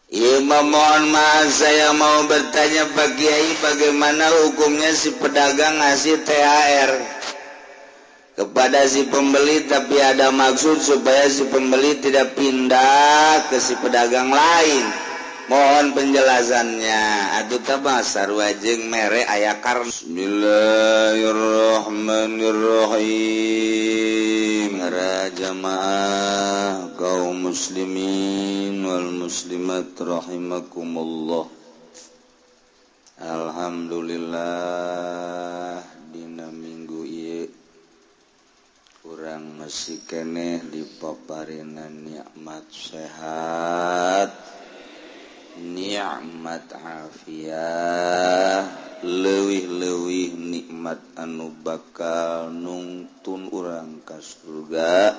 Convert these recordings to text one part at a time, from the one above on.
Iya, mohon maaf, saya mau bertanya Pak Kiai, bagaimana hukumnya si pedagang ngasih THR kepada si pembeli tapi ada maksud supaya si pembeli tidak pindah ke si pedagang lain. Mohon penjelasannya. Aduh tabah sarua jeung mere aya karna. Bismillahirrahmanirrahim. Para jamaah kaum muslimin wal muslimat rahimakumullah. Alhamdulillah, dina minggu ieu urang masih keneh dipaparina nikmat sehat, nikmat afiah, leuwih-leuwih nikmat anu bakal nungtun urang ka surga,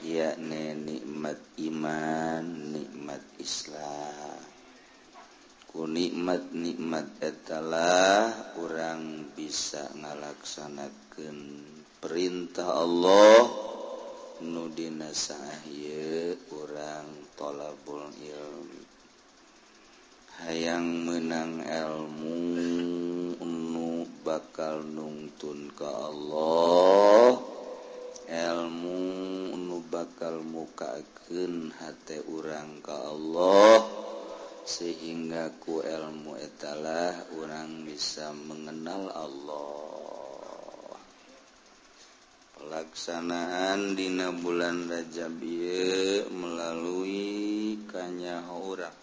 yakni nikmat iman, nikmat Islam. Ku nikmat-nikmat etalah urang bisa ngalaksanakeun perintah Allah nu dina saah ieu urang thalabul ilmi, hayang menang ilmu nu bakal nungtun ka Allah, ilmu nu bakal mukakeun hate urang ka Allah, sehingga ku ilmu etalah urang bisa mengenal Allah. Pelaksanaan dina bulan Rajab ieu melalui kanyaho urang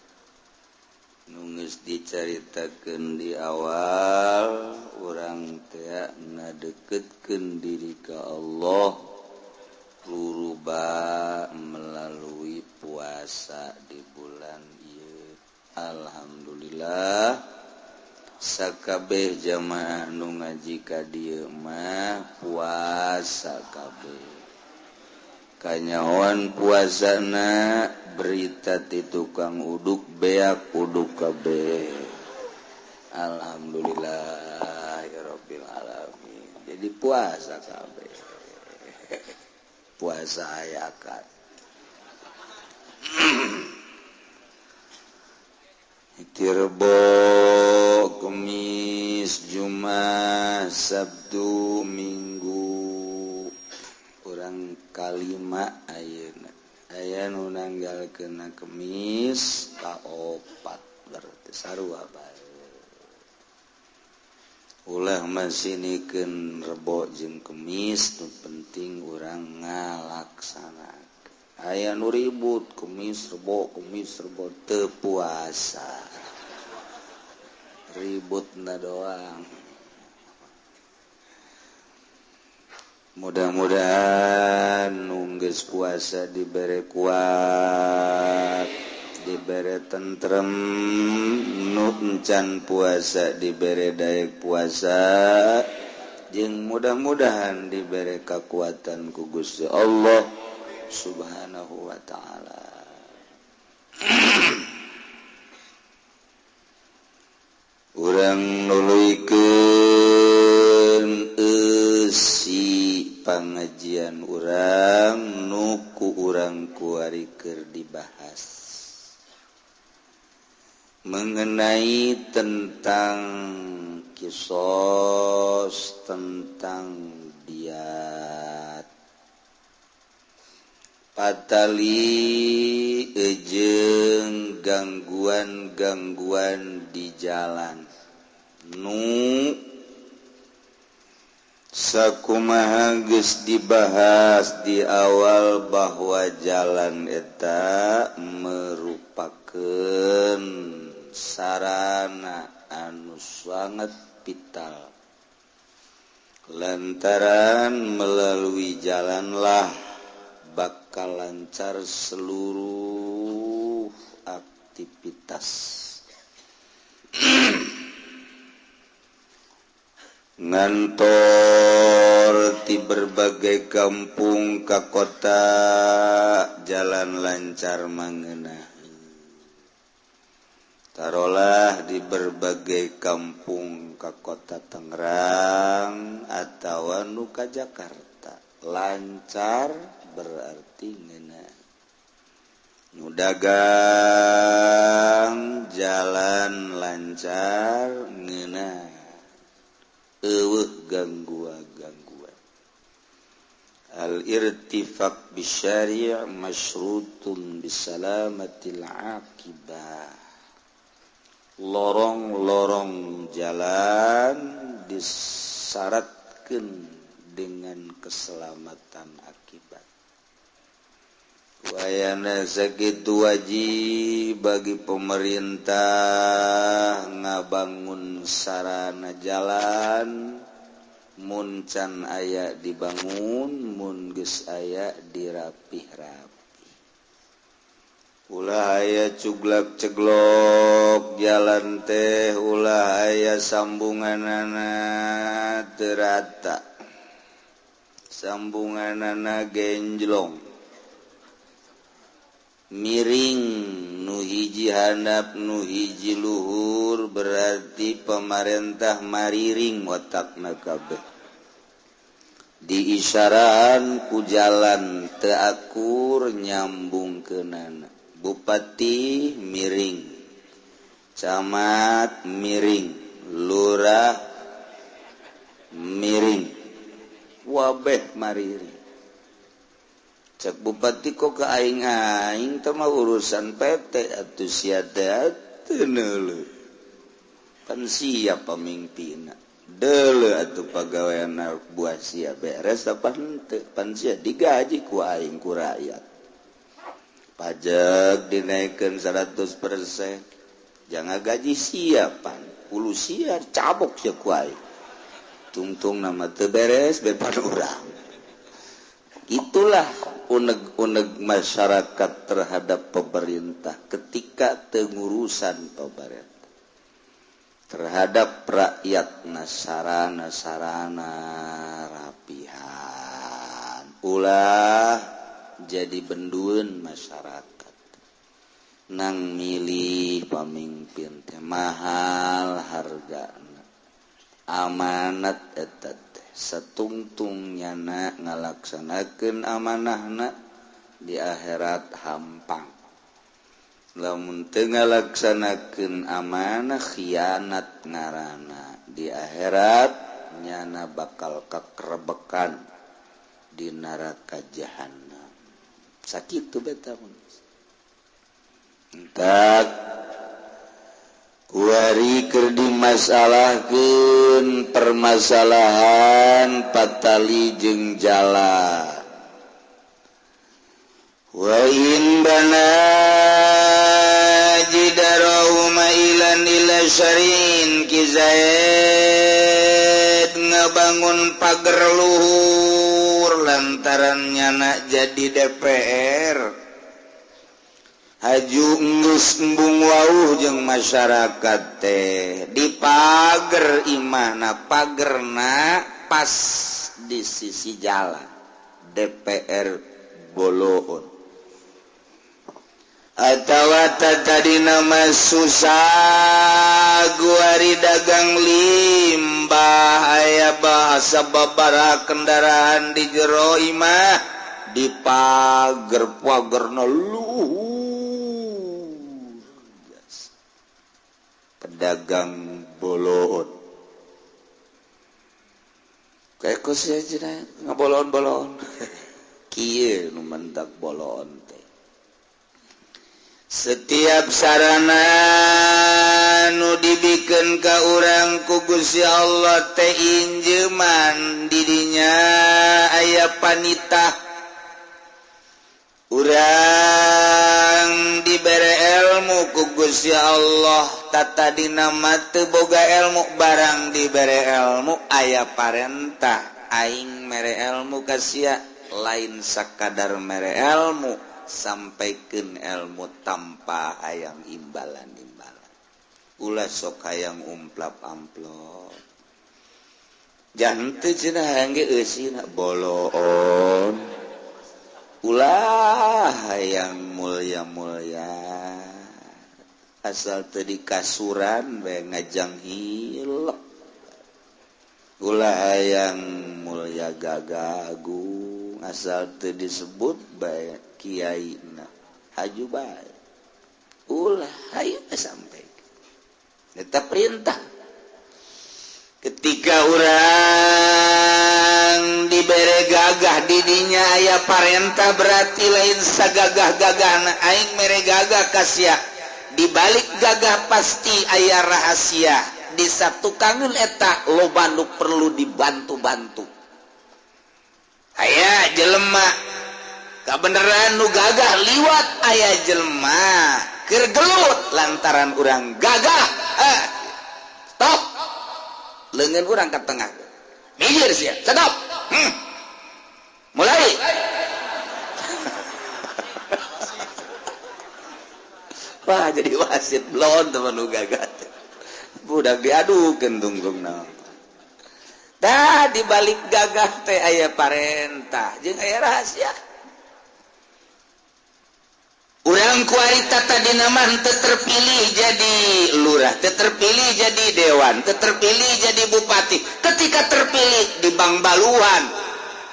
nu geus dicaritakeun di awal, urang teh ngadeketkeun diri ka Allah ruruba melalui puasa di bulan ieu. Alhamdulillah, sakabeh jamaah nu ngaji ka dieu mah puasa kabeh. Kanyahoan puasana berita ti tukang uduk beak uduk kabeh. Alhamdulillah ya rabbil alamin. Jadi puasa kabeh. Puasa ayakan. Rebo, Kemis, Jumat, Sabtu, Minggu urang kalima ayeuna. Aya nu nanggalkeun Kemis ka opat berarti sarua bae. Ulah masinikeun Rebo jeung Kemis, nu penting urang ngalaksanakeun. Aya nu ribut Kemis Rebo, Kemis Rebo teu puasa. Ributna doang. Mudah-mudahan nunggeus puasa dibere kuat, dibere tentrem, nu encan puasa dibere daek puasa, jeung mudah-mudahan dibere kakuatan ku Gusti Allah Subhanahu wa ta'ala. Urang nuluykeun eusi pangajian urang nu ku urang kuari keur dibahas mengenai tentang kisos, tentang diat, patali ejeng gangguan-gangguan di jalan nu sakumaha geus dibahas di awal bahwa jalan eta merupakeun sarana anu sangat vital, lantaran melalui jalanlah bakal lancar seluruh aktivitas. Ngantor ti berbagai kampung ka kota jalan lancar mangeunah. Tarolah di berbagai kampung ka kota Tangerang atawa nu ka Jakarta lancar berarti ngeunah. Nu dagang Lancar ngeunah eueuh gangguan-gangguan. Al-irtifaq bisyari' masyrutun bisalamatil akibah. Lorong-lorong jalan disyaratkeun dengan keselamatan akibat. Wayana sakitu wajib bagi pemerintah ngabangun sarana jalan, mun can aya dibangun, mun geus aya dirapih-rapih. Ulah aya cuglak ceglok jalan teh, ulah aya sambunganana teu rata, sambunganana genjlong, miring, nu hiji handap nu hiji luhur, berarti pemerintah mariring otakna kabeh. Diisyaraan ku jalan teu akur nyambungkeunana. Bupati miring, camat miring, lurah miring, wabeh mariring. Cek bupati kok ke aing-aing teh mah urusan PT atuh sia teh teu neuleuh. Pan sia pamimpinna. Deuleuh atuh pagaweanna buah sia beres apa henteu, pan sia digaji ku aing ku rakyat. Pajak dinaikkan 100%, jangan gaji siapan ulu sia cabok sia ku aing. Tungtung nama teu beres bepan urang. Itulah uneg-uneg masyarakat terhadap pemerintah ketika tengurusan pemerintah terhadap rakyat nasarana-sarana rapihan. Ulah jadi bendueun masyarakat nang milih pamimpin teh mahal hargana, amanat eta teh satungtung nyana ngalaksanakeun amanahna di akhirat hampang. Lamun teu ngalaksanakeun amanah khianat ngaranna, di akhirat nyana bakal kakrebekan di neraka jahanam. Sakitu beta mun. Entak kuari keur dimasalahkeun permasalahan patali jeung jala. Wa in bana jidarau mailan ila syarin Ki Zaid ngabangun pager luhur lantaran nyana jadi DPR. Haju geus embung wauh jeung masyarakat teh di pager imahna, pagerna pas di sisi jalan DPR Boloon. Atawa tadi nama susah guari dagang limbah aya bahasa babara kendaraan di jero imah di pager pagerna luhur. Pedagang Boloon kayak kos aja ngabolon-bolon kieu nu mendak boloon teh. Setiap sarana nu dibikeun ka urang ku Gusti Allah teh injeuman didinya aya panitah. Urang dibere ilmu ku Gusti Allah, tata dina mah teu boga ilmu, barang dibere ilmu aya parentah aing mere ilmu ka sia, lain sakadar mere ilmu, sampaikeun ilmu tanpa hayang imbalan-imbalan. Ulah sok hayang umplap amplop. Jangan teu cenah hayang ge eusina boloon. Ulah hayang mulia-mulia. Asal teu dikasuran bae ngajang hilep. Ulah hayang mulia gagagung, asal teu disebut bae kiai na haju bae. Ulah hayu sampai. Eta perintah. Ketika urang dibere gagah didinya aya parentah, berarti lain sagagah-gagahna aing mere gagah ka sia. Di balik gagah pasti aya rahasia. Di satukangeun eta loba nu perlu dibantu-bantu. Aya jelema kabeneran nu gagah liwat, aya jelema keur gelut lantaran urang gagah. Stop. Leungeun urang ka tengah. Minggir sia. Stop. Mulai. Wah, jadi wasit blon teman nu gagah. Budak diadukeun tungtungna. Dah di balik gagah teh aya parentah jeung aya rahasia. Urang kuarita tadina mah teu terpilih jadi lurah, teu terpilih jadi dewan, teu terpilih jadi bupati. Ketika terpilih di Bangbaluan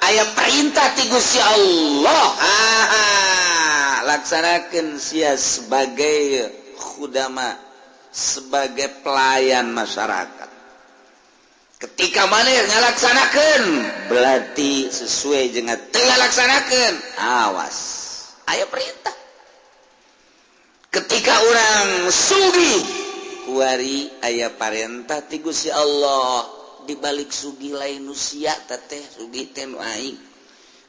aya perintah ti Gusti Allah. Laksanakeun sia sebagai khudama, sebagai pelayan masyarakat. Ketika maneh ngalaksanakeun berarti sesuai jeung teu ngalaksanakeun, awas aya perintah. Ketika orang sugih kuari aya parentah ti Gusti Allah. Di balik sugih lain nu sia teh, sugih teh nu aing.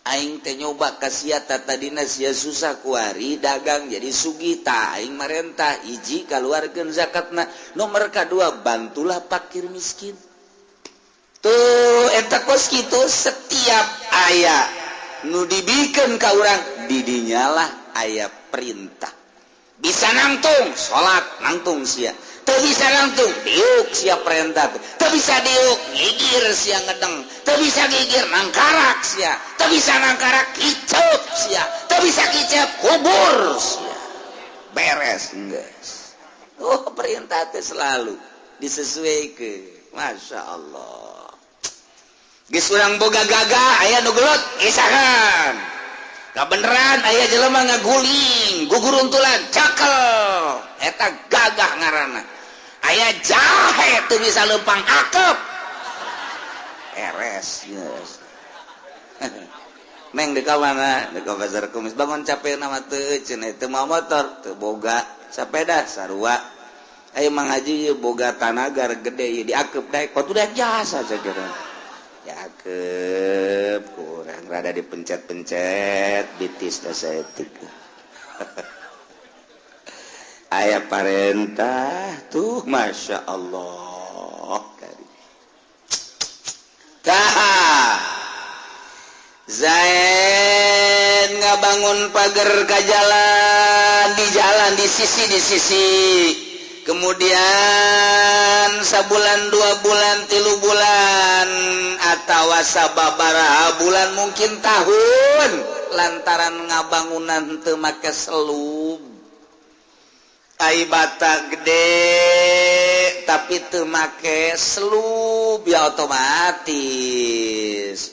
Aing teh nyoba ka sia tadina sia susah kuari dagang jadi sugih, tah aing marentah hiji kaluarkeun zakatna, nomor kadua bantulah fakir miskin. Tuh eta kos kitu setiap aya nu dibikeun ka urang didinyalah aya perintah. Bisa nangtung salat nangtung sia, teu bisa nangtung diuk sia perintah, teu bisa diuk ngigir sia ngedeng, teu bisa ngigir nangkarak sia, teu bisa nangkarak kicep sia, teu bisa kicep kubur sia. Beres geus. Oh, perintah teh selalu disesuaikeun. Masya Allah. Geus urang boga gagah aya nu gelut isahan. Kabeneran aya jelema ngaguling guguruntulan cakel, eta gagah ngaranna. Aya jahe teu bisa leumpang akep, eres geus. Neng deka mana? Deka pasar kumis bangun capek nama teu cenah teu mawa motor teu boga sepeda sarua. Aya Mang Haji boga tanagar gede ieu diakep daek kudu daek jasa saja. Yakep kurang rada dipencet-pencet bitis da saeutik. Aya parentah tuh Masya Allah. Tah Zain ngabangun pagar ka jalan, di jalan di sisi. Kemudian sabulan, 2 bulan, 3 bulan atawa sababaraha bulan mungkin tahun lantaran ngabangunan teu make selub. Ai bata gede tapi teu make selub ya otomatis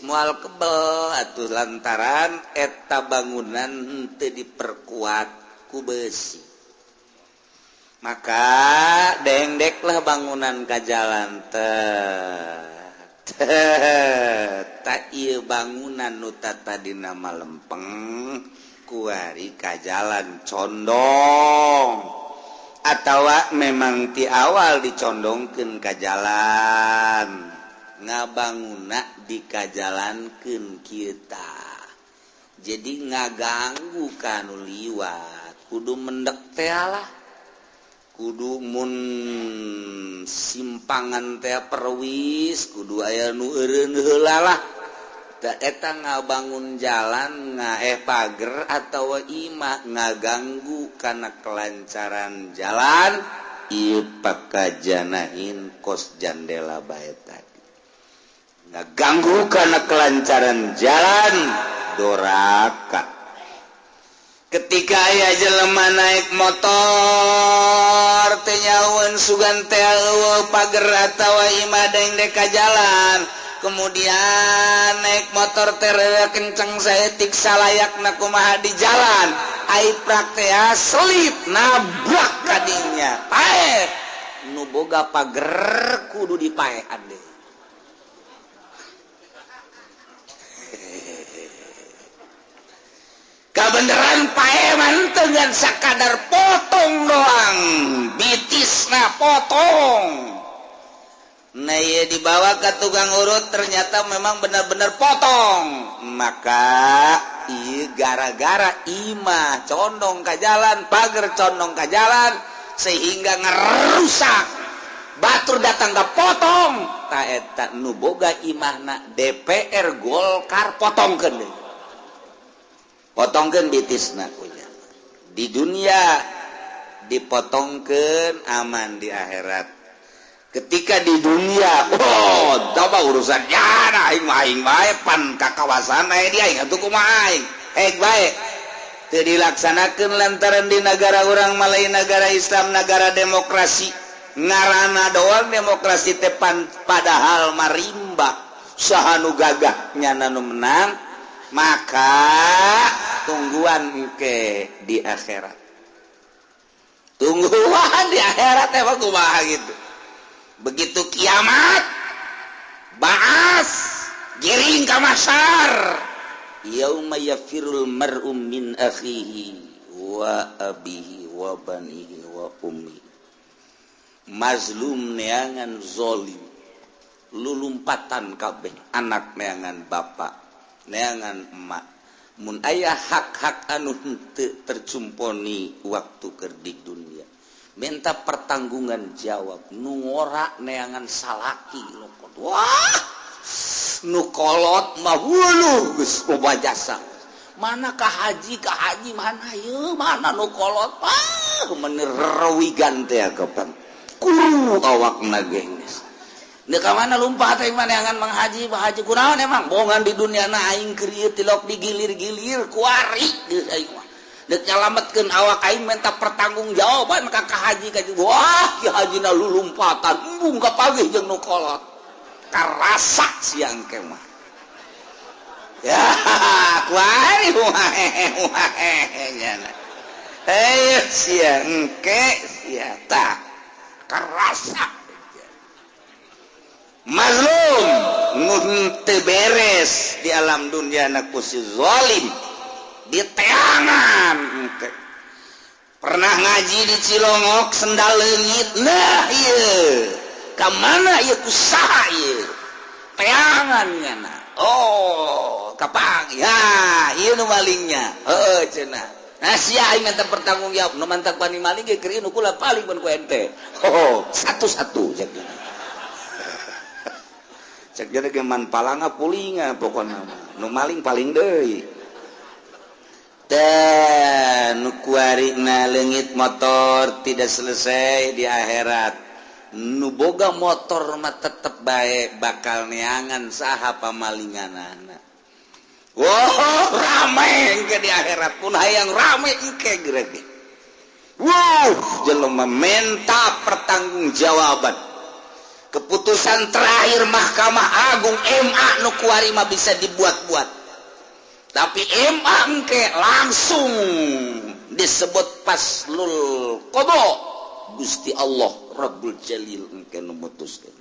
moal kebel atuh lantaran eta bangunan teu diperkuat ku besi. Maka dengdeklah bangunan ka jalan teh. Tak ieu bangunan nu tadina lempeng kuari ka jalan condong atawa memang ti awal dicondongkeun ka jalan, ngabanguna dikajalankeun kita. Jadi ngaganggu ka nu liwat, kudu mendek teh lah. Kudu mun simpangan teh perwis kudu aya nu eureun heula lah. Da eta ngabangun jalan ngaeh pager atawa imah ngaganggu kana kelancaran jalan, ieu pakajanahin kos jandela bae tadi. Ngaganggu kana kelancaran jalan doraka. Ketika aya jelema naik motor teu nyaun sugan teh eueuh pager atawa imah dengdek ka jalan, kemudian naik motor teh kenceng saeutik salayakna kumaha di jalan, ai prak teh selip nabrak kadinya paeh. Nu boga pager kudu dipaehan deui. Kabeneran paeman dengan sakadar potong doang, bitisna potong. Nah ieu dibawa ke tukang urut ternyata memang benar-benar potong. Maka ieu gara-gara imah condong ka jalan, pager condong ka jalan sehingga ngerusak. Batur datang ke potong. Ta eta nu boga imahna DPR Golkar potongkeun deui. Potongkeun bitisna kunya. Di dunia dipotongkeun aman di akhirat. Ketika di dunia, oh, coba urusan ya, aing mah aing bae pan ka kawasan aya di aing atuh kumaha aing. Hek bae. Teu dilaksanakeun lantaran di negara urang mah lain negara Islam, negara demokrasi. Ngaranna doang demokrasi teh padahal marimba. Saha nu gagah nyana nu menang, maka tungguan engke di akhirat. Tungguan di akhirat teh mah kumaha gitu. Begitu kiamat baas giring ka masar, yauma yafirul mar'u min akhihi wa abihi wa banihi wa ummi. Mazlum neangan zolim, lulumpatan kabeh anak neangan bapak neangan emak. Mun aya hak-hak anu henteu tercumponi waktu keur di dunia, minta pertanggungan jawab nu ngora neangan salaki lokot. Wah, nu kolot mah huluh geus loba jasa. Mana ka haji mana ieu mana nu kolot ah meuni rewigan teh kapan kuru awakna ge geus. Deuk ka mana lumpat teh neangan Mang Haji, Pak Haji kunaon emang bongan di dunia na aing keur ieu tilok digilir-gilir kuari geus aing mah. Dek nyalametkeun awak aing minta pertanggungjawaban ka ka haji ka wah ki hajina lulumpatan embung ka pagih jeung nu kolot karasa siang ke mah ya kuari wae nyana eh sia engke sia tah karasa mazlum nu teu beres di alam dunia na ku si zalim di teangan. Pernah ngaji di Cilongok sendal leungit, nah ieu ka mana ieu kusaha ieu teangan nyana. Oh kapang ya ieu nu malingnya heueuh cenah. Nah sia aing minta pertanggung jawab nu mantak bani maling ge keur nu kula paling mun ku ente. Oh satu-satu cek nya. Cek nya ge man palanga pulinga pokona nu maling paling deui. Dan nu kuarina leungit motor tidak selesai di akhirat. Nu boga motor mah tetep bae bakal neangan saha pamalinganana. Wow, rame engke di akhirat pun hayang rame engke gerege. Wow, jelema minta pertanggungjawaban. Keputusan terakhir Mahkamah Agung MA nu kuari mah bisa dibuat-buat. Tapi MA engke langsung disebut paslul qada. Gusti Allah Rabbul Jalil engke nu mutuskeun.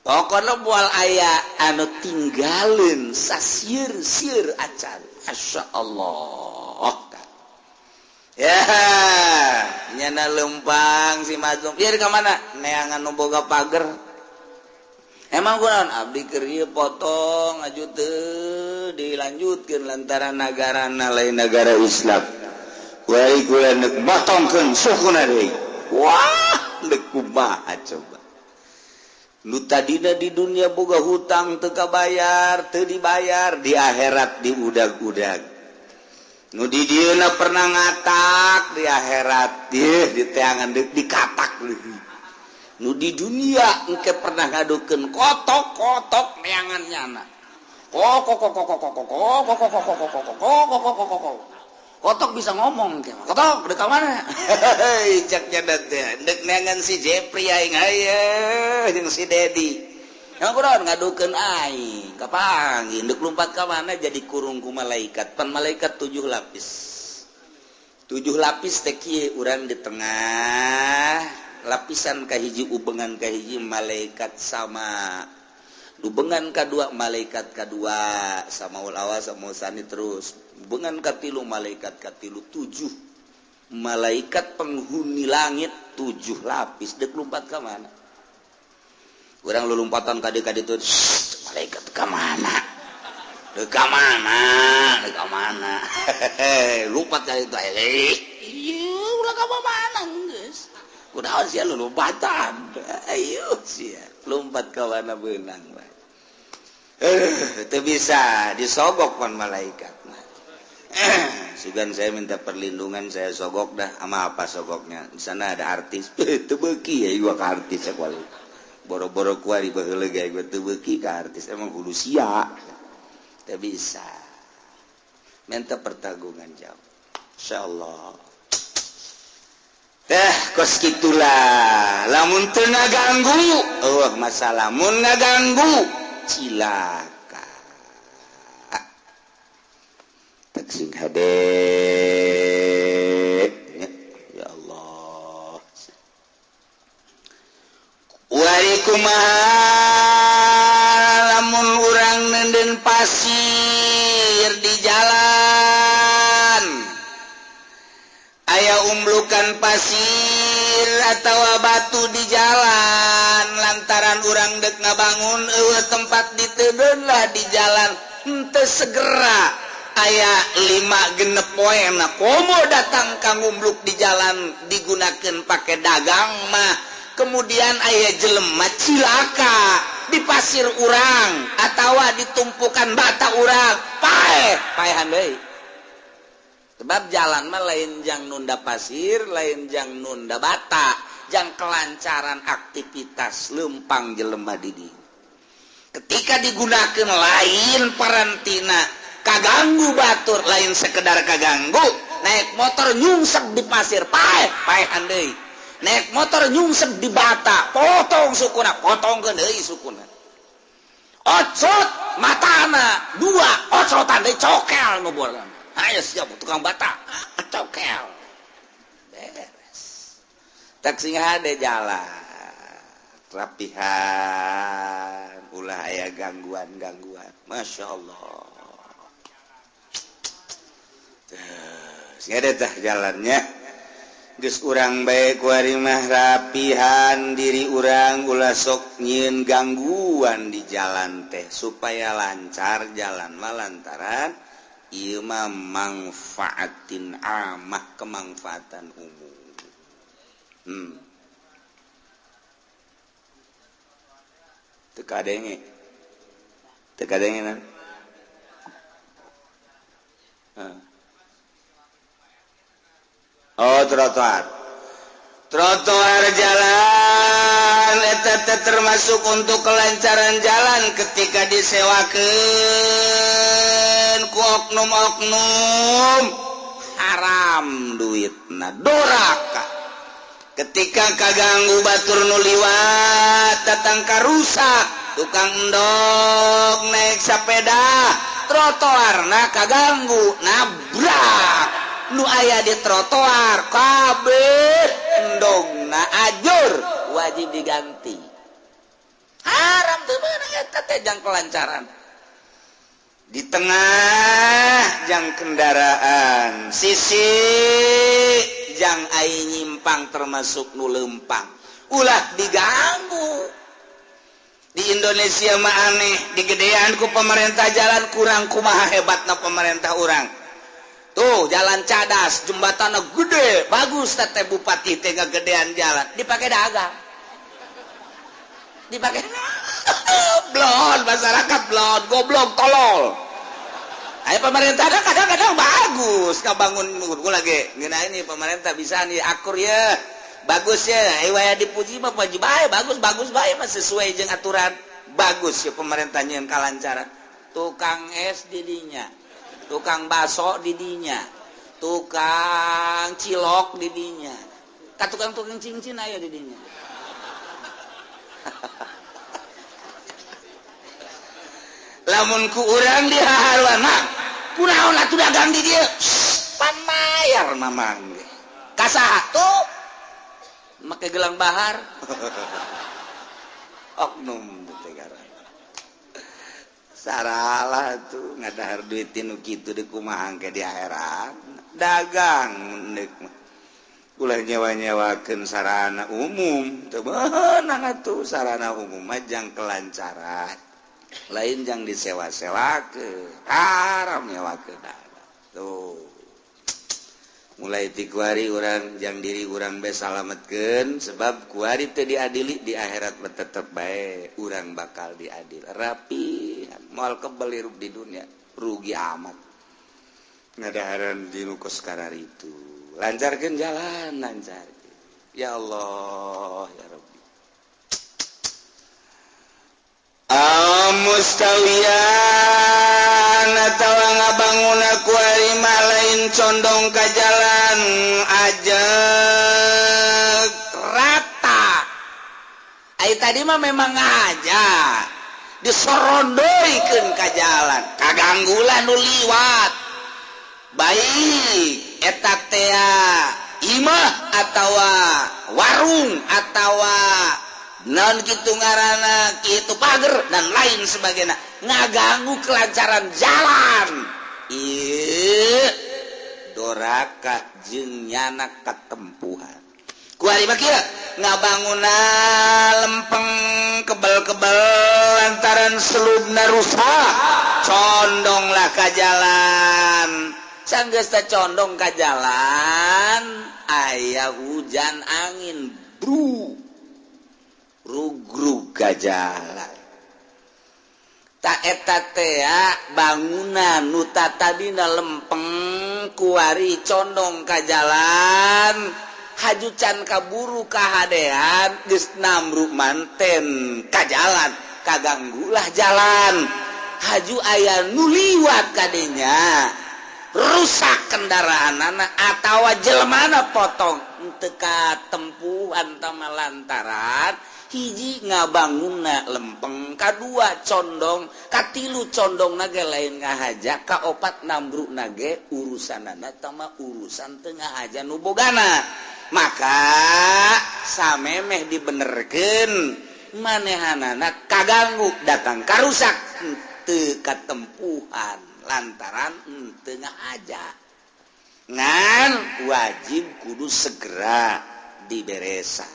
Pokona moal aya anu tinggaleun sasieur-sieur acan. Masyaallah. Ya, nyana lempang si mazlum. Ieu ka mana? Neangan nu boga pager. Emang kunaon abdi keur ieu potong aju teu dilanjutkeun lantaran nagarana lain nagara Islam. Wai kula neuk potongkeun sukuna deui. Wah, deuk kumaha coba. Nu tadina di dunia boga hutang teu kabayar, teu dibayar, di akhirat diudag-udag. Nu di dieuna pernah ngatak di akhirat, di teangan deuk dikatak deui. Nu di dunia engke pernah ngadukeun kotok-kotok neangan nyana. Kok kok kok kok kok kok kok kok kok kok kok kok kok kok. Kotok bisa ngomong ke. Kotok deuk ka mana? Hei, cek nya teh. Deuk neangan si Jepri aing haye jeung si Dedi. Yang kunaon ngadukeun aing, kapanggih deuk lumpat ka mana jadi kurung ku malaikat. Pan malaikat 7 lapis. 7 lapis teh kieu urang di tengah. Lapisan kahiji ubengan kahiji malaikat sama, ubengan kadua malaikat kadua, sama awal sama sani terus. Ubengan katilu malaikat katilu, 7 malaikat penghuni langit 7 lapis. Dek lompat ke mana? Orang lu lompatan kade-kade itu, malaikat ke mana? Dek ke mana? Dek ke mana? Lompat kali itu, iya, ulah ke mana geus? Kunaon sia lu lompatan? Ayo sia, lompat ke mana beunang bae. Teu bisa disogok pan malaikat mah. Sugan saya minta perlindungan, saya sogok dah. Sama apa sogoknya? Di sana ada artis. Teu beuki ya gua ka artis kuali. Boro-boro kuari baheula ge gua teu beuki ka artis, emang kudu sia. Teu bisa. Minta pertanggungan jawab. Insyaallah. Teh kos kitulah. Lamun teu ngaganggu, eueuh masalah. Mun ngaganggu, cilaka. Teh sing hade. Ya Allah. Wari kumaha lamun urang nenden pasir di jalan, aya umblukan pasir atawa batu di jalan, lantaran urang dek ngabangun eueuh tempat ditedeun lah di jalan, henteu segera aya 5 genep poe na komo datang ka ngumbluk di jalan digunakeun pake dagang mah. Kemudian aya jelema cilaka di pasir urang atawa ditumpukan bata urang, paeh paehan deui. Sebab jalan mah lain jang nunda pasir, lain jang nunda bata, jang kelancaran aktivitas lempang jelema di dieu. Ketika digunakan lain parantina kaganggu batur, lain sekedar kaganggu, naik motor nyungsep di pasir, paeh paehan deui. Naik motor nyungsep di bata, potong sukuna, potongkeun deui sukuna. Ocot matana 2, ocotan deui cokel nu bolan. Ayo siap tukang bata, cokel. Beres. Tak sing hade jalan. Rapihan, ulah aya gangguan-gangguan. Masya Allah. Sing hade tah jalannya. Geus urang bae kuari mah rapihan diri urang, ulah sok nyieun gangguan di jalan teh supaya lancar jalan mah, lantaran ieu mah mangfaatin amah, kemangfaatan umum. Teu kadenge. Teu kadenge nan. Oh, trotoar. Trotoar jalan eta teh termasuk untuk kelancaran jalan ketika disewakeun ku oknum-oknum, haram duitna, doraka. Ketika kaganggu batur nu liwat datang karusak, tukang endog naik sepeda, trotoarna kaganggu, nabrak nu aya di trotoar kabeh endogna ajur, wajib diganti. Haram teu meunang eta teh jang kelancaran. Di tengah jang kendaraan, sisi jang ai nyimpang termasuk nu lempang, ulah diganggu. Di Indonesia mah aneh, digedean ku pemerintah jalan kurang, kumaha hebatna pemerintah urang. Tuh jalan cadas, jembatannya gede, bagus teh bupati teh gedean jalan, dipakai dagang. Dipakai blon masyarakat blon, goblok tolol. Ayo pemerintah kadang-kadang bagus, kabangun gua lagi ngeuna ini pemerintah bisa nih akur ya. Bagus ya, ayo waya dipuji mah puji bae, bagus bagus bae mah sesuai jeung aturan. Bagus ya pemerintahnya yang kalancaran. Tukang es didinya, tukang baso didinya, tukang cilok didinya, ka tukang-tukang cincin aya didinya. Lamun ku urang dihaharuan mah kunaon atuh dagang di dieu, pan mayar mamang ge. Ka saha tuh make Make gelang bahar. Oknum teh ngaranna. Saralah tuh ngadahar duit nu kitu deui kumaha engke di akhirat. Dagang deuk mah. Ulah nyewa-nyewakeun sarana umum, teu meunang atuh sarana umum mah jang kelancaran. Lain jang disewa-sewakeun, haram nyewakeun. Tuh. Mulai ti kuari urang jang diri urang bae salametkeun sebab kuari teu diadili di akhirat mah tetep bae urang bakal diadil. Rapi moal kebel hirup di dunia, rugi amat. Ngadaharan di nu kos kararitu. Lancarkeun jalan, lancar. Ya Allah, ya Rabbi. Mustawiyan atawa ngabangun kuari mah lain condong ka jalan ajeg rata. Ai tadi mah memang aja disorondoikeun ka jalan, kaganggulah nu liwat. Baik eta tea imah atawa warung atawa non kitu ngaranna kitu pager dan lain sebagainya ngaganggu kelancaran jalan. Ieu doraka jeung nyana katempuhan. Kuari mah kieu ngabanguna lempeng kebel-kebel lantaran selubna rusak condonglah ka jalan. Sanggeus teh condong ka jalan aya hujan angin bru rugrug ka jalan. Ta eta teh bangunan nu tadina lempeng kuari condong ka jalan haju can kaburu kahadean geus namruk manten ka jalan kaganggulah jalan haju aya nu liwat kadinya rusak kendaraan anak atawa jelmana potong teu katempuhan tama lantaran hiji ngabangunna lempeng kadua condong katilu condong nage lain ngahaja kaopat nambruk nage urusanana tama urusan teu ngahaja nu bogana maka samemeh dibenerkeun manehanana kaganggu datang karusak teu katempuhan lantaran teu ngahaja ngan wajib kudu segera diberesa.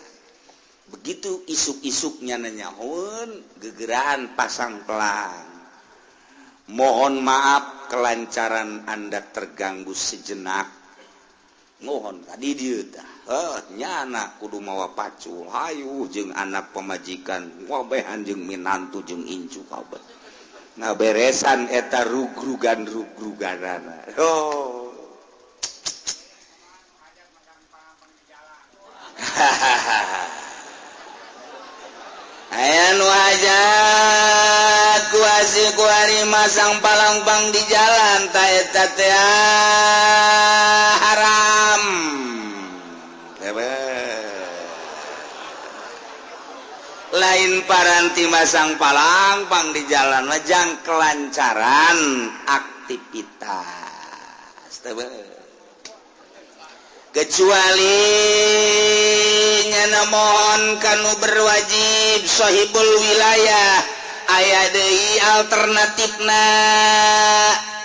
Begitu isuk-isuknya nanyaun gegeraan pasang pelang. Mohon maaf kelancaran Anda terganggu sejenak. Mohon tadi dieu tah. Nyana kudu mawa pacul hayu jeung anak pamajikan wabehan jeung minantu jeung incu kabeh. Ngaberesan eta rugrugan-rugruganana. Oh. Hahaha. Aya nu hajat kuasi kuari masang palangpang di jalan ta eta teh haram. Lain paranti masang palangpang di jalan mah jang kelancaran aktivitas. Kecuali nyana mohon kanu berwajib sahibul wilayah aya deui alternatifna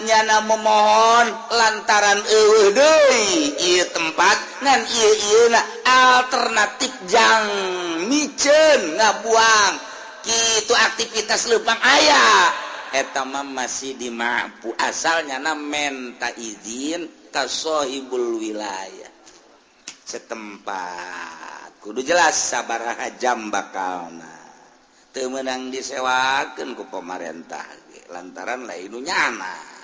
nyana memohon lantaran eueuh deui ieu tempat ngan ieu-ieuna alternatif jang miceun ngabuang kitu aktivitas leumpang aya eta mah masih dimampu asal nyana menta izin ka sahibul wilayah setempat kudu jelas sabaraha jam bakalna teu meunang disewakeun ku pamarentah ge lantaran lain nu nyana.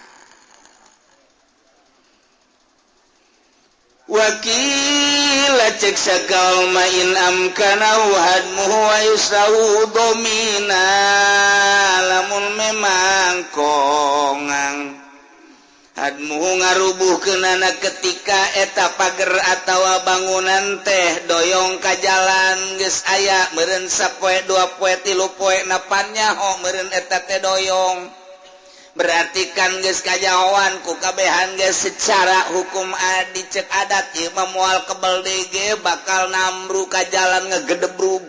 Wakil cek sakal ma in amkana hadmuhu wa yusrahu domina lamun memang kongang hadmuhu ngarubuhkeunana ketika eta pager atawa bangunan teh doyong ka jalan geus aya meureun sapoe dua poe tilu poe napan nyaho meureun eta teh doyong Berarti kan geus kajahoan ku kabehan geus secara hukum dicek adat ieu mah moal kebel deui ge bakal namru ka jalan ngegedebrug.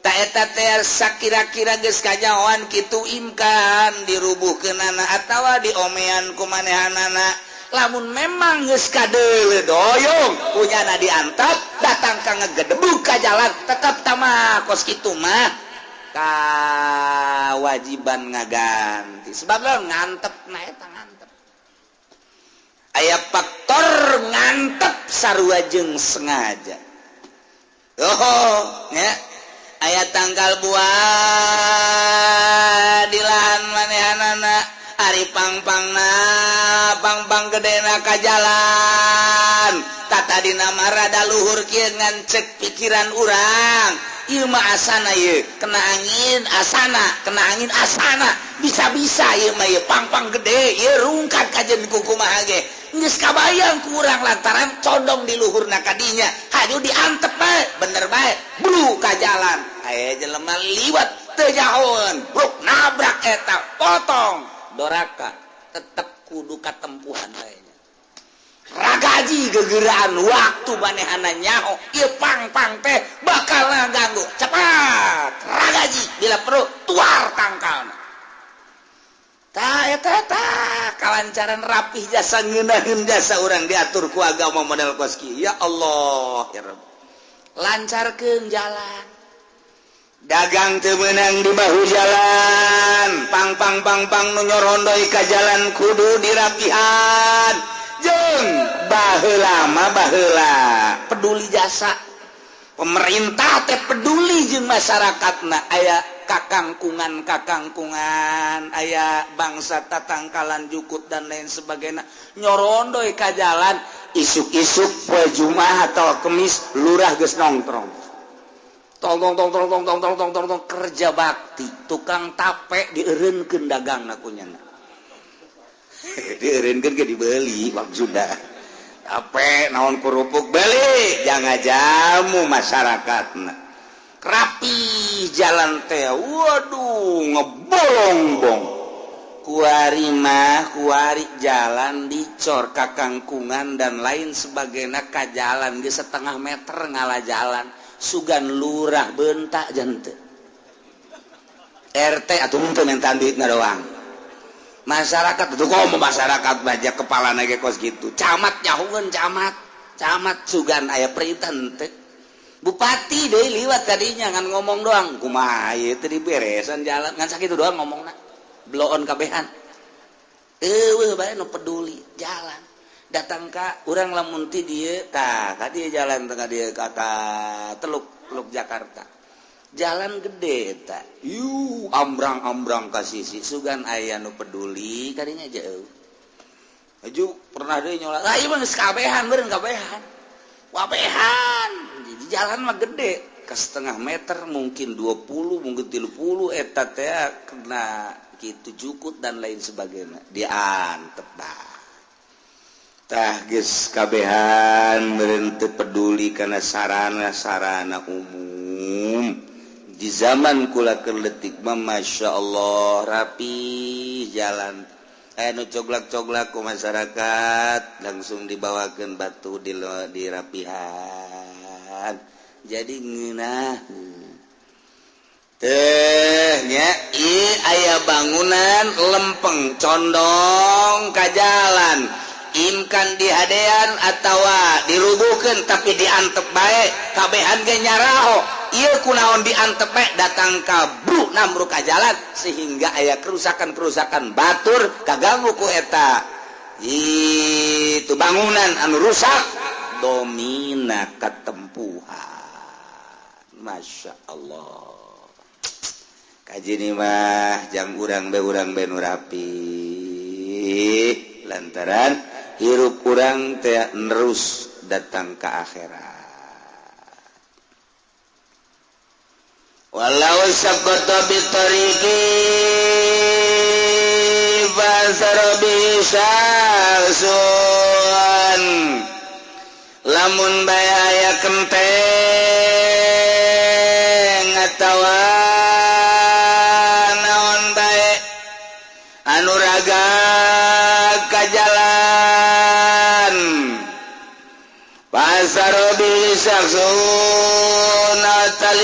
Ta eta teh sakira-kira geus kajahoan kitu imkan dirubuhkeunana atawa diomean ku manehanana. Lamun memang geus kadeuleu doyong punyana diantep datang ka ngegedebrug ka jalan tetep tamah kos kitu mah kewajiban ngaganti sebab lo ngantep nah eta ngantep aya faktor ngantep sarua jeung sengaja. Oh nya aya tanggal buah di lahan manehanana ari pangpangna pangpang gedena ka jalan tata dina mah rada luhur kieu ngan cek pikiran urang ieu mah asana ieu kena angin asana kena angin asana bisa-bisa ieu mah ieu pangpang gede ieu rungkad kajen kumaha ge geus kabayang ku urang lantaran condong di luhurna kadinya hayu diantep bae bener bae blu ka jalan aya jelema liwat teu nyahoeun bruk nabrak eta potong doraka tetep kudu katempuhan bae ragaji gegeraan waktu manehana nyaho ieu pang-pang teh bakal ngaganggu cepat ragaji bila perlu tuar tangkalna ta eta ta kalancaran rapih jasa ngeunaheun jasa urang diatur ku agama model kos kieu. Ya Allah ya Rabb lancarkeun jalan dagang teu meunang di bahu jalan pang-pang pang-pang nu nyorondoi ka jalan kudu dirapihan jeung baheula mah baheula peduli jasa pemerintah teh peduli jeung masyarakatna aya kakangkungan kakangkungan aya bangsa tatangkalan jukut dan lain sebagainya nyorondoi ka jalan isuk-isuk poe Jumat atau Kemis lurah geus nongkrong tong tong tong tong tong tong tong tong tong kerja bakti tukang tape dieureunkeun dagangna kunyana dieureunkeun ge dibeli maksudna tape naon kerupuk beli jangan jamu masyarakatna rapi jalan teh waduh ngebolongbong kuari mah kuari jalan dicor kakangkungan dan lain sebagainya ka jalan ge setengah meter ngala jalan sugan lurah bentak jante RT atuh henteu mintaan duitna doang masyarakat itu kok masyarakat baca kepala nage kos gitu camat nyahueun camat camat sugan aya perintah henteu bupati deui liwat tadinya ngan ngomong doang kumaha ieu teh diberesan jalan ngan sakitu doang ngomongna bloon kabehan eueuh bae nu peduli jalan datang ka urang lamun ti dieu tah ka dieu jalan tengah dieu ka Teluk Teluk Jakarta jalan gede eta yu ambrang-ambrang ka sisi sugan aya nu peduli kadinya jauh aju pernah deui nyolat ah ieu mah geus kabehan beureun kabehan wabehan di jalan mah gede ke setengah meter mungkin 20 mungkin 30 eta teh kena kitu jukut dan lain sebagainya diantep dah tah geus kabehan meureun teu peduli kana sarana-sarana umum di zaman kula keur leutik mah Masya Allah rapi jalan anu coglak-coglak ku masyarakat langsung dibawakeun batu di dirapihan jadi ngeunah teh nya ieu aya bangunan lempeng condong ka jalan imkan dihadean atawa dirubuhkeun tapi diantep bae kabehan ge nyaraho ieu kunaon diantep bae datang ka bru namru ka jalan sehingga aya kerusakan-kerusakan batur kaganggu ku eta itu bangunan anu rusak domina katempuhan. Masya Allah kaji mah jang urang be nu rapi lantaran hirup urang teh nerus datang ke akhirat. Walau saqata bi tariqi fasara bi syarsun lamun bae aya kenteng atawa naon bae anu raga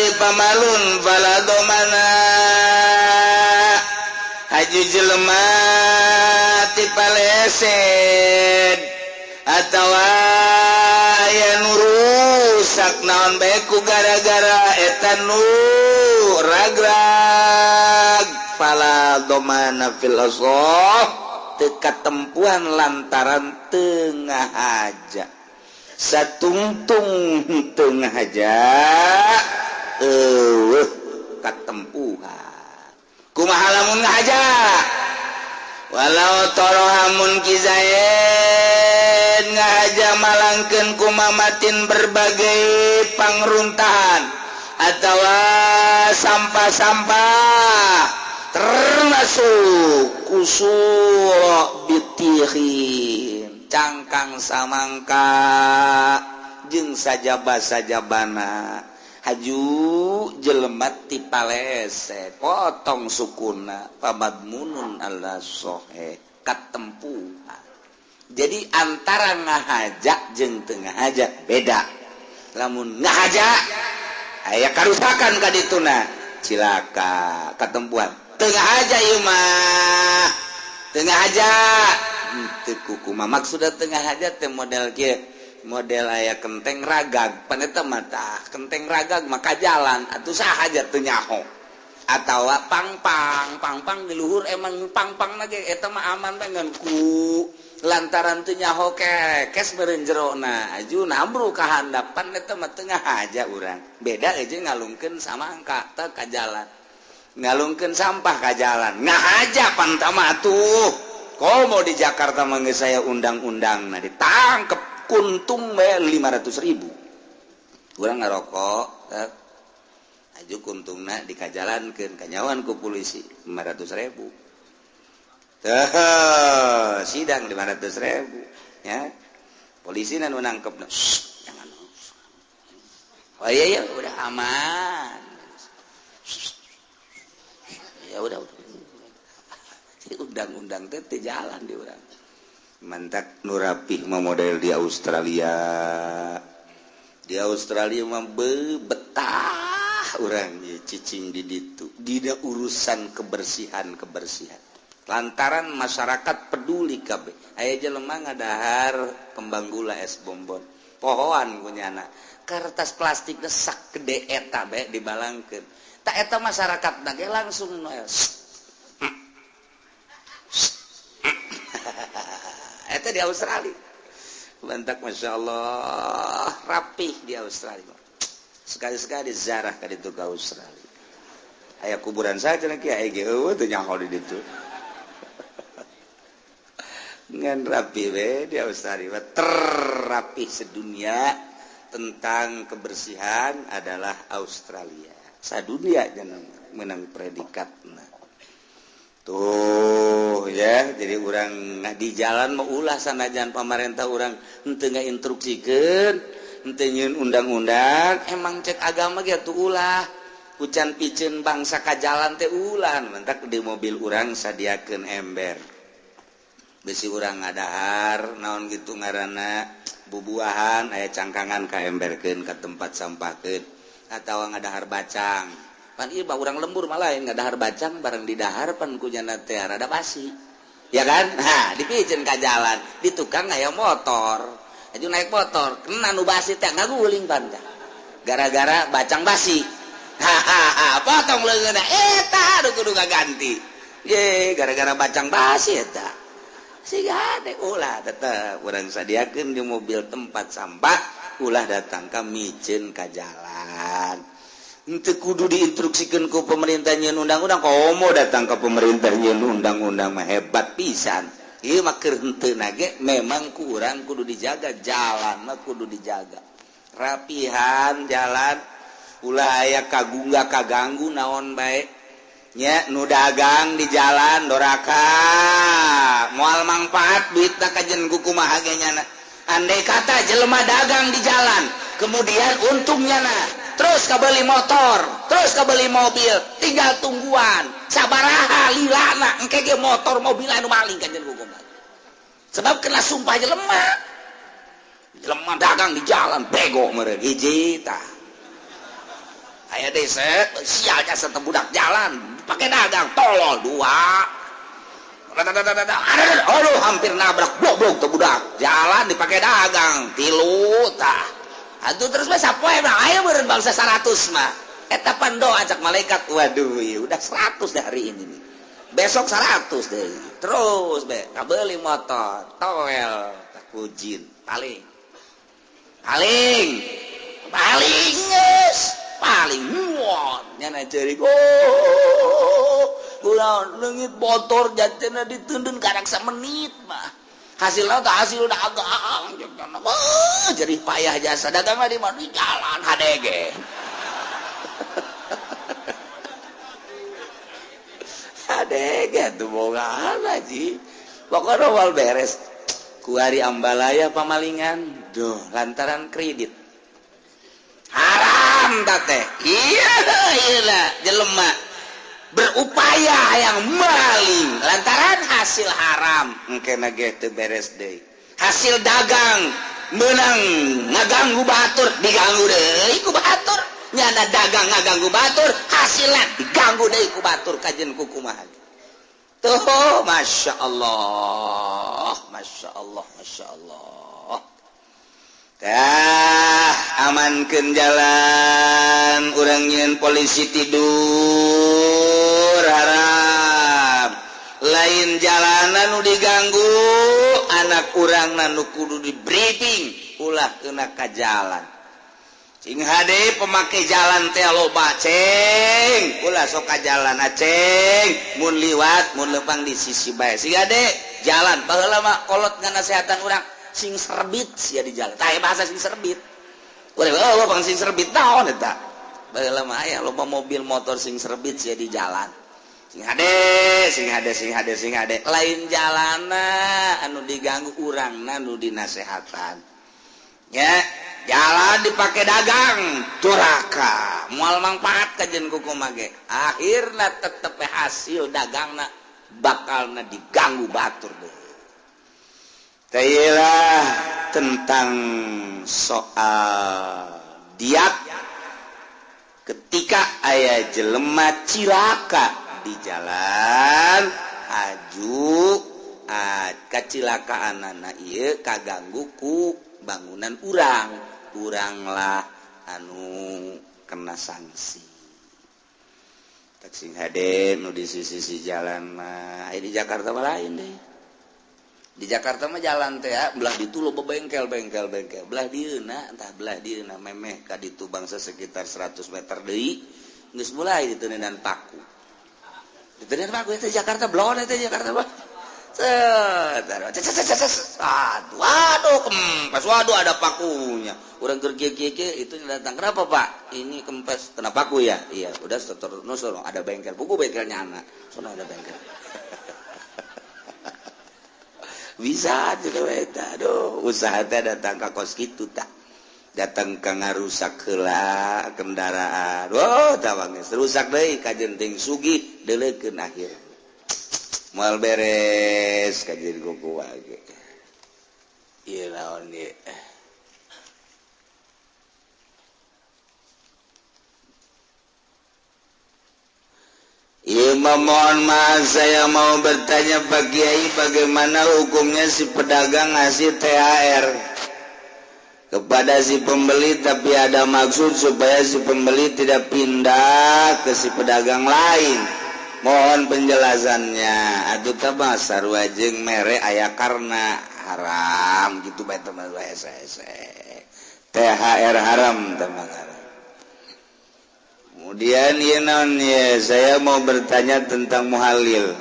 mali pamalun fala domana haju jelema ti paleset atawa aya nu rusak naon bae ku gara-gara eta nu ragrag fala domana fil asah teu katempuhan lantaran teu ngahaja satungtung teu ngahaja eueuh katempuhan kumaha lamun ngahaja walau torohamun kizaid ngahaja malangkeun kumamatin berbagai pangruntahan atawa sampah-sampah termasuk kusur bitihin cangkang samangka jeung sajaba-sajabana haju jelema ti palese potong sukuna pamadmunun ala sohe katempuhan. Jadi antara ngahaja jeung teu ngahaja beda. Lamun ngahaja aya karusakan ka dituna cilaka katempuhan. Teu ngahaja ieu mah teu ngahaja teu kukumaha maksudna teu ngahaja teh model kieu model aya kenteng ragag pan eta mah tah kenteng ragag maka jalan atuh saha aja teu nyaho atawa pangpang pangpang di luhur emang pangpang lagi eta mah aman bae ngan ku lantaran teu nyaho kekes beureun jerona aju nambru ka handap pan eta mah teu ngahaja urang beda jeung ngalungkeun samangka teh ka jalan ngalungkeun sampah ka jalan ngahaja pan tah mah atuh komo di Jakarta mah geus saya undang-undangna ditangkep kuntung bae 500.000 urang ngarokok aju kuntungna dikajalankeun kanyawan ku polisi 500.000 teh sidang 500.000 ya polisi nu nangkep jangan oh iya iya udah aman ya udah undang-undang teh teu jalan di urang mantak nu rapih mah model di Australia. Di Australia mah betah urang ye cicing di ditu dina urusan kebersihan-kebersihan lantaran masyarakat peduli kabeh aya jelema ngadahar kembang gula es bonbon pohoan kunyana kertas plastik sak gede eta bae dibalangkeun tak eta masyarakat ge langsung noel eta di Australia bantak Masya Allah rapih di Australia sekali-sekali zarah ka ditu ka Australia aya kuburan saja lagi aya ge eueuh teu nyaho di ditu ngan rapi we di Australia terrapih sedunia tentang kebersihan adalah Australia sadunia jangan menang predikatna tuh ya jadi urang di jalan mau ulah sanajan pamarentah urang henteu ngainstruksikeun henteu nyieun undang-undang emang cek agama ge atuh ulah hujan piceun bangsa ka jalan teh ulah mentak di mobil urang sadiakeun ember besi urang ngadahar naon gitu ngaranna bubuahan aya cangkangan ka emberkeun ka tempat sampahkeun atawa ngadahar bacang pan ieu bah urang lembur malah ngadahar bacang bareng didahar pan kunyana teh rada basi ya kan nah dipiceun ka jalan di tukang aya motor aju naik motor kena nu basi teh ngaguling pan gara-gara bacang basi hahaha potong leungeunna eta aduh kudu kaganti ye gara-gara bacang basi eta siga deh ulah tetep urang sadiakeun di mobil tempat sampah ulah datang ka miceun ka jalan henteu kudu diinstruksikeun ku pemerintah nyieun undang-undang komo datang ka pemerintah nyieun undang-undang mah hebat pisan ieu mah keur henteu ge memang ku urang kudu dijaga jalan mah kudu dijaga rapihan jalan ulah aya kagungga kaganggu naon bae nya nu dagang di jalan doraka moal mangfaat duitna kajen ku kumaha ge nyana andai kata jelema dagang di jalan kemudian untungnya na terus kabeli motor terus kabeli mobil tinggal tungguan sabaraha lilana engke ge motor mobil anu maling kajen ku kumaha sebab kena sumpah jelema jelema dagang di jalan bego meureun hiji tah Aya deui set sial jasa teh budak jalan pake dagang tolol dua. Aduh hampir nabrak goblok teh budak jalan dipake dagang tilu tah. Atuh terus mah sapoe mah aya meureun bangsa 100 mah. Eta pan doa cak malaikat, waduh udah 100 dah hari ini nih. Besok 100 deh. Terus be kabeli motor, toel, takujin, paling. Paling. Paling geus, paling muon nyana ceurik. Oh, kunaon leungit motor jatena diteundeun karak samenit mah. Hasilna teh hasil dagang. Jadi payah jasa dagang mah di mana di jalan HDG. HDG tuh bogaan aja. Pokoknya awal beres. Kuari ambalaya pamalingan, duh lantaran kredit. Haram teh. Iya, iya jelema berupaya yang maling lantaran hasil haram engkena ge teu beres deui. Hasil dagang menang ngaganggu batur, diganggu deui ku batur. Nyana dagang ngaganggu batur, hasilna diganggu deui ku batur kajen ku kumaha. Tuh, Masya Allah, Masya Allah, Masya Allah. Tah, amankeun jalan, urang nyieun polisi tidur haram. Lain jalanan nu diganggu, anak urang nu kudu di briefing, ulah kena ka jalan. Cing hade pemakai jalan teh loba ceng, ulah sok ka jalan aceng, mun liwat mun lempang di sisi bae. Sing hade jalan baheula mah kolot nganasehatan urang sing serbit sia di jalan. Tah bahasa sing serbit. Ulah eueuh bang sing serbit naon eta? Baheula mah aya loba mobil motor sing serbit sia di jalan. Sing hade, sing hade, sing hade, sing hade. Lain jalana anu diganggu urangna nu dinasehatan. Ya, jalan dipakai dagang duraka moal mangpaat kajen kuku mage akhirna tetep hasil dagangna bakalna diganggu batur deh. Tailah tentang soal diat ketika aya jelema cilaka di jalan aju kacilakaanana ieu kaganggu ku bangunan urang, uranglah anu kena sanksi. Tak sing hade nu di sisi-sisi jalan mah, di Jakarta mah lain deh. Di Jakarta mah jalan teh belah ditu loba bengkel bengkel bengkel, belah dieuna entah belah dieuna memeh ka ditu bangsa sekitar 100 meter deui geus mulai diteuneunan paku. Diteuneunan paku eta Jakarta blon eta Jakarta mah. Aduh, aduh, kempes, waduh ada pakunya. Orang keur kieu itu datang. Kenapa Pak? Ini kempes, kena paku ya? Iya, udah terus ada bengkel. Buku bengkelnya anak. Sono ada bengkel. Bisa juga eta. Aduh, usaha teh datang ka kos kitu tah. Datang ka ngarusak heula kendaraan. Oh, tawang geus rusak deui kajen ting sugih deuleukeun akhir. Moal beres kajen kuku wae. Ieu naon ieu? Ieu mohon maaf saya mau bertanya Pak Kiai, bagaimana hukumnya si pedagang ngasih THR kepada si pembeli tapi ada maksud supaya si pembeli tidak pindah ke si pedagang lain. Mohon penjelasannya. Aduh teh sarua jeung mere aya karena haram gitu bae teman THR haram teman. Kemudian ieu naon ya, saya mau bertanya tentang muhalil.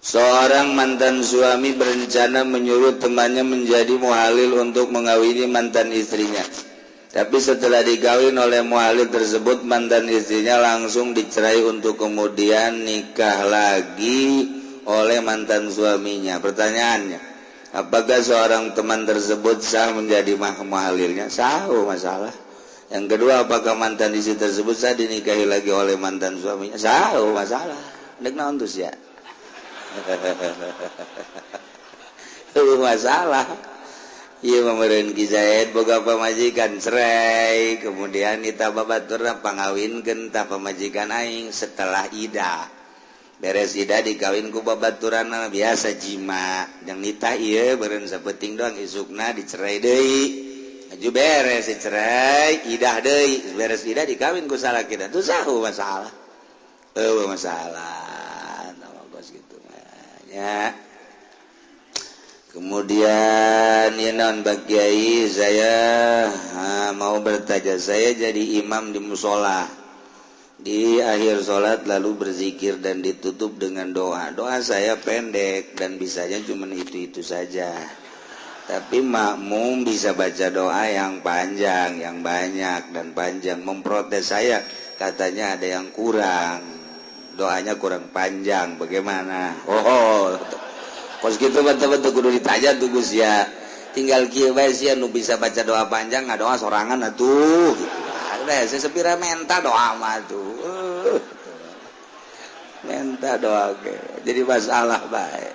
Seorang mantan suami berencana menyuruh temannya menjadi muhalil untuk mengawini mantan istrinya. Tapi setelah dikawin oleh muhalil tersebut, mantan istrinya langsung dicerai untuk kemudian nikah lagi oleh mantan suaminya. Pertanyaannya, apakah seorang teman tersebut sah menjadi muhalilnya? Sah, masalah. Yang kedua, apakah mantan istri tersebut sah dinikahi lagi oleh mantan suaminya? Sah, masalah. Nek naon tuh sia? Masalah. Ieu mah meureun Ki Zaid boga pamajikan cerai, kemudian nita babaturna pangawinkeun ta pamajikan aing setelah idah. Beres idah dikawin ku babaturanna biasa jima. Jeung nitah ieu beureun sapenting doang isukna dicerai deui. Aju beres dicerai, idah deui, beres idah dikawin ku salakina. Tuh sahu masalah. Eueuh masalah. Nah, kos kitu mah nya. Kemudian ya non Pak Kiai, saya mau bertanya, saya jadi imam di musola. Di akhir sholat lalu berzikir dan ditutup dengan doa. Doa saya pendek dan bisanya cuma itu-itu saja. Tapi makmum bisa baca doa yang panjang, yang banyak dan panjang. Memprotes saya, katanya ada yang kurang. Doanya kurang panjang, bagaimana? Oh, kos gitu betul-betul kudu ditanya tuh Gus ya. Tinggal kieu bae sia nu bisa baca doa panjang ngadoa sorangan atuh gitu. Udah saya sepira menta doa mah tuh. Menta doa ge. Jadi masalah bae.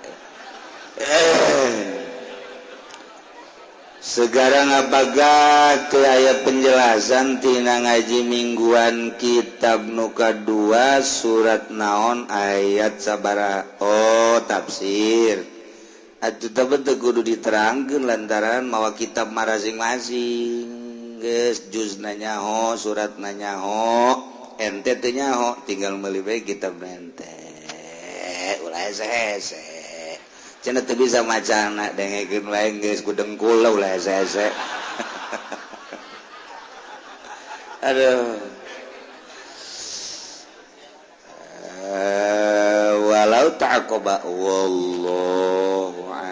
Sekarang apakah teu aya penjelasan tina ngaji mingguan kitab nuka 2 surat naon ayat sabara? Oh, tafsir. Atuh teh teu kudu diterangkeun lantaran mawa kitab masing-masing. Geus juzna nyaho, suratna nyaho, ente teu nyaho, tinggal meuli bae kitab ente. Ulah hese-hese. Cenah teu bisa macana dengekeun wae geus ku dengkul ulah hese-hese. Aduh. Walau ta'aqaba wallahu